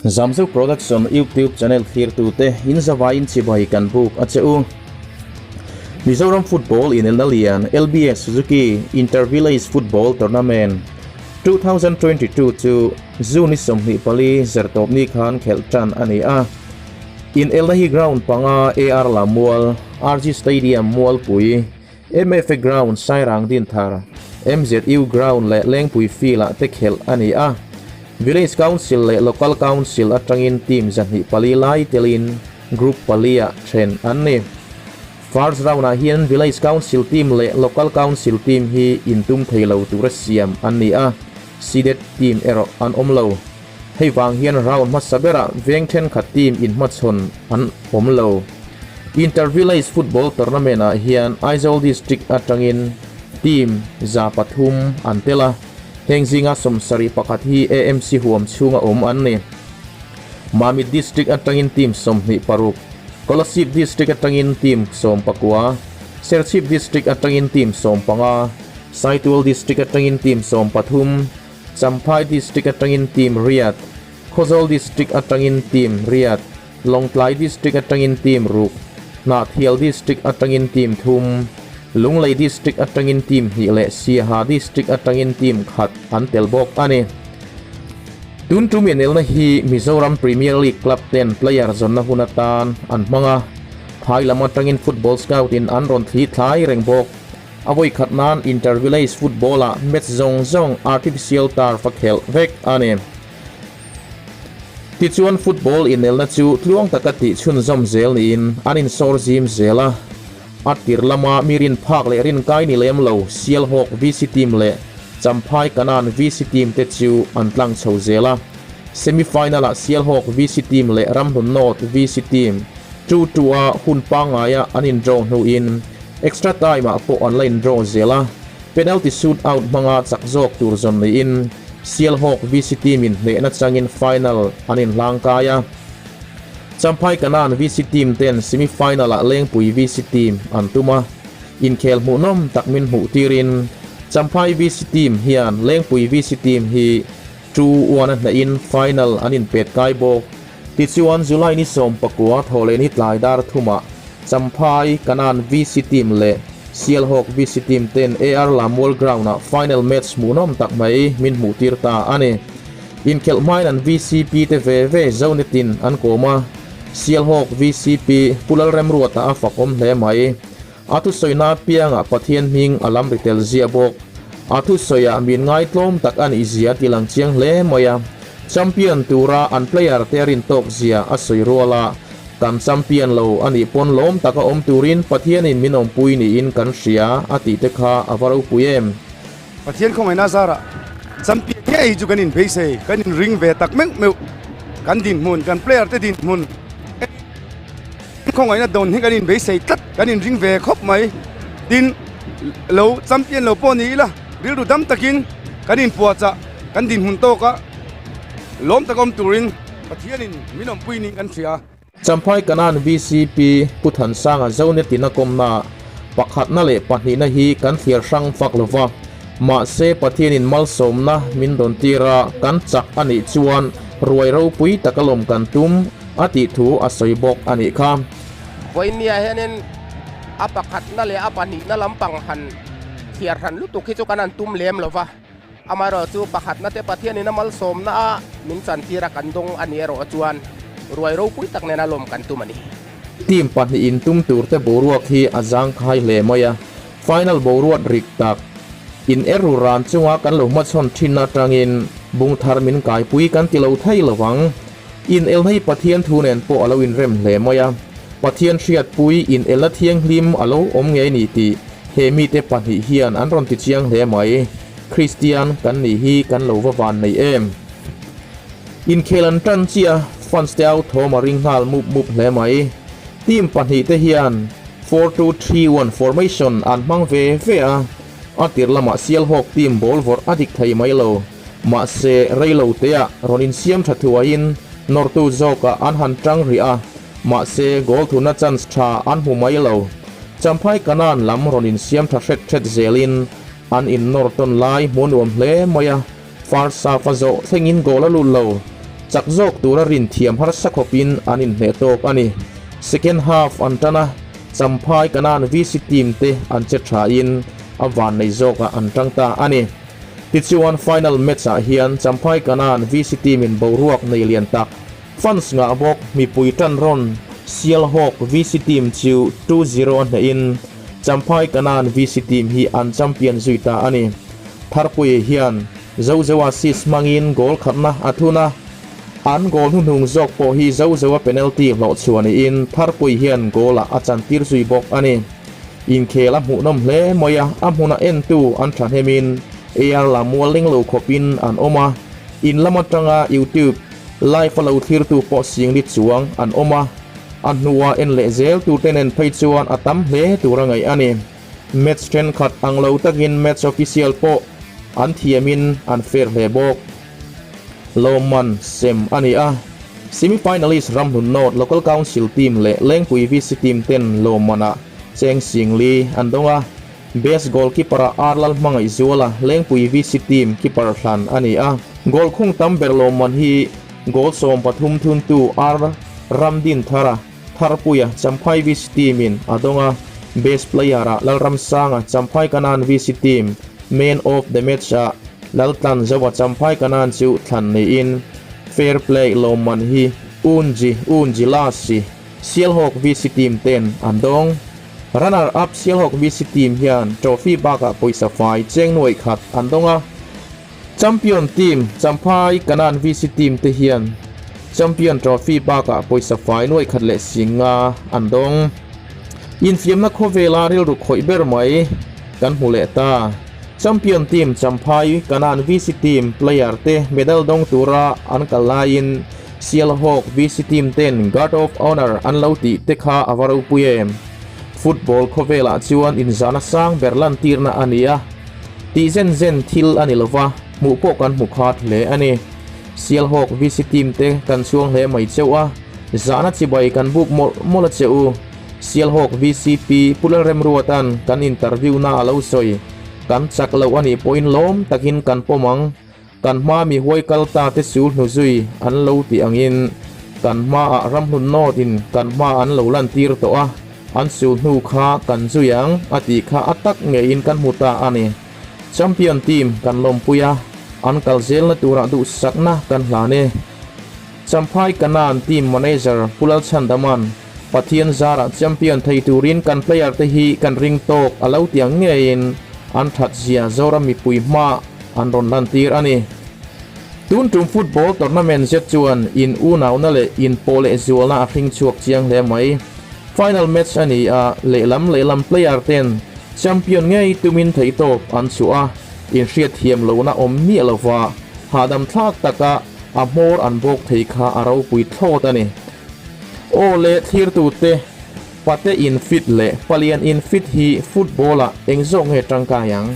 Zamzo Production YouTube channel thlirtute in zavaiin chibai kan buk a che u. Mizoram Football inelna lian LBS Suzuki Inter-Village Football Tournament 2022 chu June ni 24 zirtawpni khan khelh tan a ni a. Inelna hi ground panga AR Lammual, RG Stadium Mualpui, MFA Ground Sairang Dinthar, MZU Ground leh Lengpui Field-ah te khelh a ni a. Village Council leh Local Council atangin team 24 lai telin Group pali-ah then an ni. First round-ah hian Village Council team leh Local Council team hi intum thei lo tura siam an ni a, seeded team erawh an awm lo. Hei vang hian round hmasa berah veng thenkhat team inhmachhawn an awm lo. Inter-Village Football Tournament-ah hian Aizawl District atangin team 300 an tel a, heng zinga 71 hi AMC huam chhunga awm an ni. Mamit District atangin team 26, Kolasib District atangin team 19, Serchhip District atangin team 15, Saitual District atangin team 13, Champhai District atangin team riat, Khawzawl District atangin team riat, Lawngtlai District atangin team ruk, Hnahthial District atangin team thum, Lunglei District atangin team hnih leh Siaha District atangin team khat an tel bawk a ni. Tun tum inelna hi Mizoram Premier League club ten player zawnna hun atan an hmang a, phai lam atangin football scout in an rawn thli thlai reng bawk. A vawi khat nan Inter-Village football ah match zawng zawng artificial turf a khelh vek a ni. Tichuan football inelna chu tluang taka tih chhunzawm zel niin an insawr zim zel a. A tir lama mi rin phak leh rin kai ni lem lo Sialhawk VC team leh Champhai Kanan VC team te chu an tlang chho zel a. Semi final ah Sialhawk VC team leh Ramhlun North VC team 2-2 a hun pangngaia an in draw hnuin extra time ah pawh an la in draw zel a. Penalty shoot out hmanga chak zawk tur zawn niin Sialhawk VC team in hnehna changin final an in hlang kai a. Champhai Kanan VC team ten semi final ah Lengpui VC team an tum a, inkhel hmuhnawm tak min hmuh tirin Champhai VC team hian Lengpui VC team hi 2-1 a hnehin final an inpet kai bawk. Tichuan July ni 19 thawhleh ni tlai dar thumah Champhai Kanan VC team leh Sialhawk VC team ten AR Lammual ground ah final match hmuhnawm tak mai min hmuh tir ta a ni. Inkhelh hmain an VCP te ve ve Zonetin an kawm a, Sialhawk VCP Pu Lalremruata a fakawm hle mai. A thusawina apiangah Pathian hming a lam ri tel ziah bawk. A thusawiah min ngaitlawm tak a nih zia a tilang chiang hle mai a, champion tura an player te a rin tawk zia a sawi rual a, kan champion lo a nih pawn lawm taka awm turin Pathianin min awmpui niin kan hria a tih te kha a va ropui em. Pathian khawngaihna zarah champion ngei chu kan inbeisei, kan inring ve tak meuh meuh. Kan dinhmun, kan player te dinhmun khawngaihna dawn hi kan inbeisei tlat, kan inring ve khawp mai. Tin, lo champion lo pawh ni ila, rilru dam takin kan inpuahchah, kan dinhmun tawka lawm taka awm turin Pathianin min awmpui niin kan hria. Champhai Kanan VCP Pu Thansanga Zonetin a kawmna pakhatna leh pahnihna hi kan thliar hrang fak lo va, mahse Pathianin malsawmna min dawn tir a, kan chak a nih chuan ruai ropui taka lawm kan tum a tih thu a sawi bawk a nih kha. Vawinia hianin a pakhatna leh a pahnihna lampang han thliar hran lutuk hi chu kan han tum lem lo va. Amaherawh chu pakhatna te Pathianin a malsawmna a min chantir a kan dawng a ni erawh chuan ruai ropui tak nena lawm kan tum a ni. Team pahnih in tum tur te boruak hi a zangkhai hle mai a, final boruat rik tak in er ru ran chunga kan lo hmachhawn thin atangin bung thar min kaipui kan ti lo thei lo vang. In elna hi Pathian thu nen pawh a lo inrem hle mai a, Pathian hriatpui in elna thianghlim a lo awm ngei ni tih he mite pahnih hian an rawn ti chiang hle mai. Kristian kan nih hi kan lo va van nei em? Inkhel an tan chiah a, fans te au thawm a ring nghal mup mup hle mai. Team pahnih te hian 4-2-3-1 formation an hmang ve ve a, a tir lamah Sialhawk team ball vawrh a dik thei mai lo. Mahse, reilo teah rawn insiam tha thuaiin nawrtu zawkah an han tang rih a, mahse goal thuna chance tha an hmu mai lo. Champhai Kanan lam rawn insiam tha hret hret zelin an innawr tawn lai hmu nuam hle mai a, first half a zawh thlengin goal a lut lo. Chak zawk tura rin thiam harsa khawpin an inhneh tawk a ni. Second half an tan a, Champhai Kanan VC team te an che thain a vannei zawkah an tang ta a ni. Tichuan final match ah hian Champhai Kanan VC team in boruak nei lian tak fans ngah bawk mipui tan rawn Sialhawk VC team chu 2-0 a hnehin Champhai Kanan VC team hi an champion zui ta a ni. Tharpuii hian Zozoa assist hmangin goal khatna a thun a, an goal hnuhnung zawk pawh hi Zozoa penalty hlawh chhuah niin Tharpui hian goal ah a chantir zui bawk a ni. Inkhel a hmuhnawm hle mai a, a hmuna entu an thahnemin AR lam mual ling lo khawpin an awm a, in lam atanga YouTube live a lo thlirtu pawh singli chuang an awm a, a hnua en leh zel turte nen phei chuan a tam hle tur a ngaih a ni. Match thenkhat ang lo takin match official pawh an thiamin an fair hle bawk. Lawmman sem a ni a, semi-finalist Ramhlun North Local Council team leh Lengpui VC team ten lawmmanah Cheng Singli an dawng a, best goalkeeper-ah R Lalhmangaihzuala Lengpui VC team keeper hlan a ni a. Goal khung tam ber lawmman hi goal 13 thuntu R Ramdinthara Tharpuia Champhai VC team in a dawng a, Best Player ah Lalramsanga Champhai Kanan VC team, Man of the Match ah Laltlanzoa Champhai Kanan chu thlan niin Fair Play lawmman hi Unji Unji Lasi Sialhawk VC team ten an dawng. Runner Up Sialhawk VC team hian trophy bakah pawisa fai cheng nuaih khat an dawng a. Champion team Champhai Kanan VC team te hian Champion Trophy bakah pawisa fai nuaih khat leh sing nga an dawng. Infiamna khawvela rilru khawih ber mai kan hmu leh ta. Champion team Champhai Kanan VC team player te medal dawng tura an kal laiin Sialhawk VC team ten Guard of Honour an lo tih te kha a va ropui em. Football khawvelah chuan inzahna sang ber lantirna a ni a. Tih zen zen thil a ni lova, hmuh pawh kan hmu khat hle a ni. Sialhawk VC team te kan chhuang hle mai cheuh a, zahna chibai kan buk mawlh mawlh a che u. Sialhawk VCP Pu Lalremruata'n kan interview na a lo sawi, kan chak loh a nih pawhin lawm takin kan pawm ang, kan hma mi huai kal ta te sul hnu zui an lo tih angin kan hmaah ramhlun nawtin kan hma an lo lantir tawh a. An sul hnu kha kan zui ang a tih kha a tak ngeiin kan hmu ta a ni. Champion team kan lawmpui a, an kal zelna turah duhsakna kan hlan e. Champhai Kanan team manager Pu Lalchhandama'n Pathian zarah champion thei turin kan player te hi kan ring tawk a lo ti ang ngeiin an that zia Zoram mipui hma an rawn lantir a ni. Tun tum football tournament zet chuan in unauna leh in pawh leh zualna a hring chhuak chiang hle mai. Final match a ni a, lehlam lehlam player ten champion ngei tumin theihtawp an chhuah a, inhriatthiam lohna awm miah lova hahdam thlak taka a hmawr an bawk thei kha a ropui thlawt a ni. Aw le thlirtute, pate in fit leh palian in fit hi football ah eng zawk nge tangkai ang?